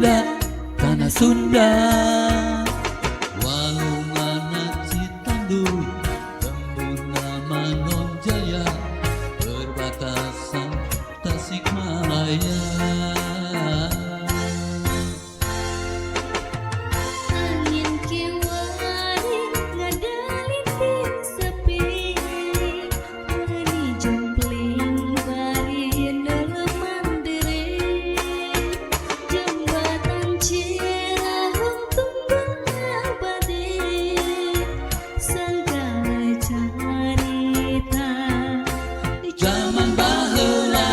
Sunda, tanah Sunda. Walunganna Citanduy, lemburna Manonjaya, perbatasan Tasikmalaya. Angin kiwari ngadalitin sepi, Meni jumpling bari neleman diri. Jembatan Cirahong tunggul abadi, Segala carita zaman baheula.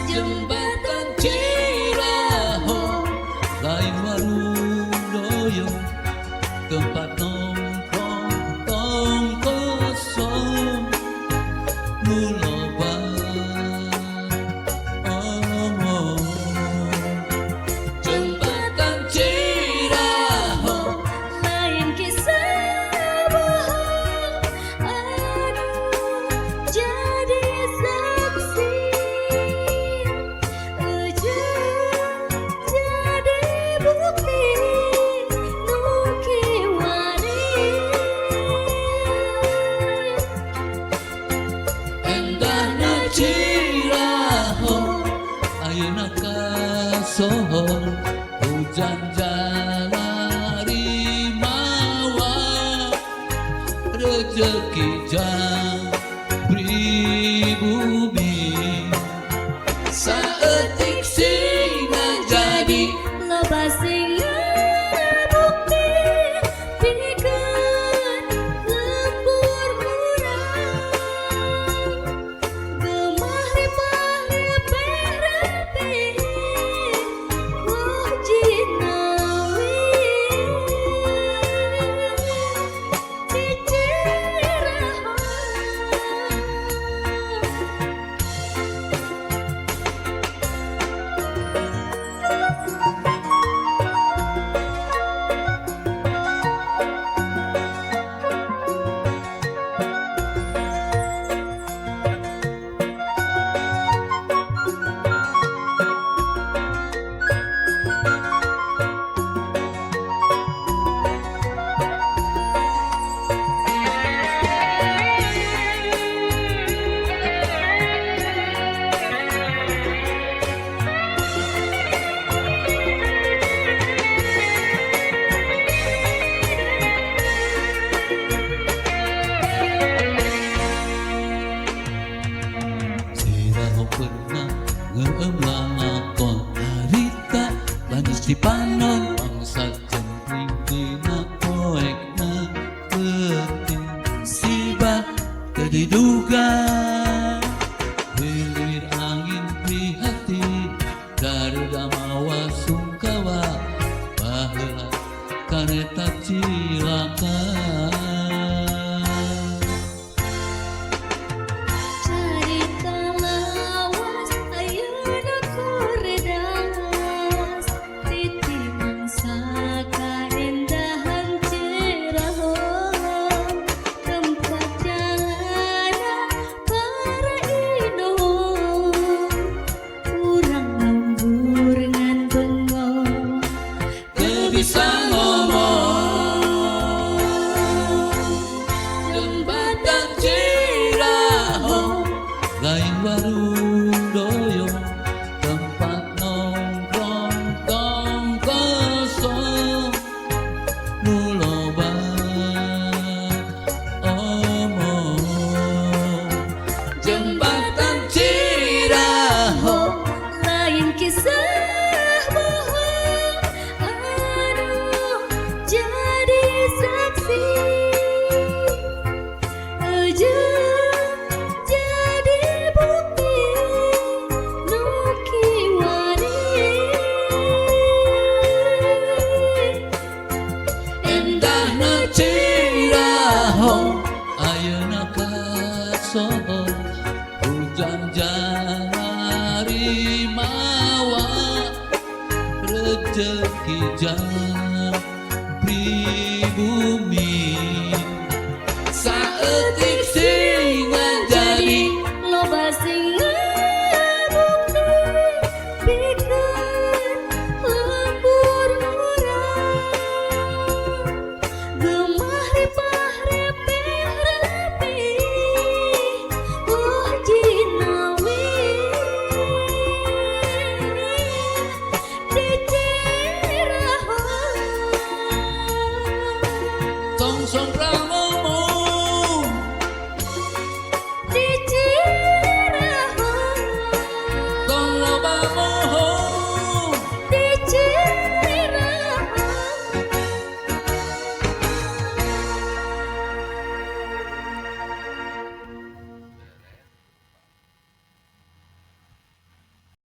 Jembatan Cirahong lain warung doyong, tempat nongkrong tong kosong nu loba omong. Jembatan Cirahong lain kisah bohong, anu jadi saksi ujung jadi bukti nu kiwari. Endahna Cirahong ayeuna kasohor, hujan jalari mawa rejeki jang pribumi, saeutik sing jadi loba sing ngabukti pikeun lembur urang, gemah ripah lepeh rapi wah jinawi di Cirahong. Cirahong pernah ngeueum lalakon harita landus di panon, mangsa jempling dina poekna peuting, musibah teu diduga, hilir angin prihatin dareda mawa sungkawa, baheula kareta cilaka. Carita lawas ayeuna kuredas, titi mangsa kaendahan Cirahong, tempat jalanan para inohong, urang lembur ngan bengong teu bisa ngomong. Jembatan Cirahong lain warung doyong, tempat nongkrong tong kosong nu loba omong. Jembatan Cirahong lain kisah bohong, anu jadi saksi ujung jadi bukti nu kiwari. Endahna Cirahong ayeuna kasohor, hujan jalari mawa rejeki jang pribumi, saeutik sing jadi loba sing ngabukti. Songsong.